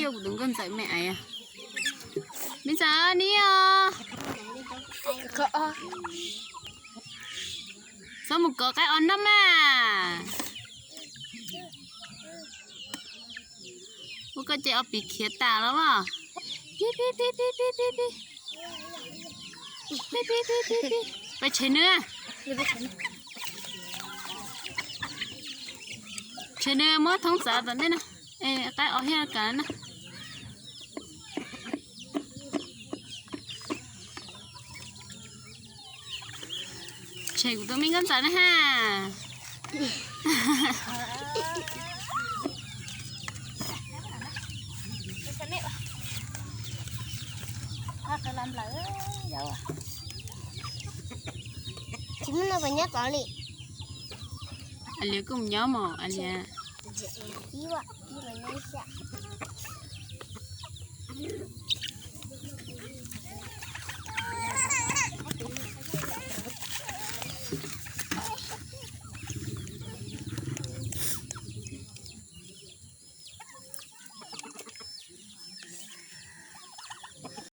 Kuv tus nkauj ntxawm me aiv. Me ntxawm ni os. Txhob mus kov qaib os nab mas. Ua koj ces ob pim khiav tas los as. Pib pib pib pib pib pib pib. Pib pib pib pib pib. Pais tshem nws. Tshem nws muab thoob txav tom ntej na. Es qaib os thiaj kam na. Tshem kuv tus me nkauj ntxawm na ha. Tsis muaj neeg puas nyob tod li. A lias kuj mus nyob mos a lias. Ib, ib mas nyob ib xya.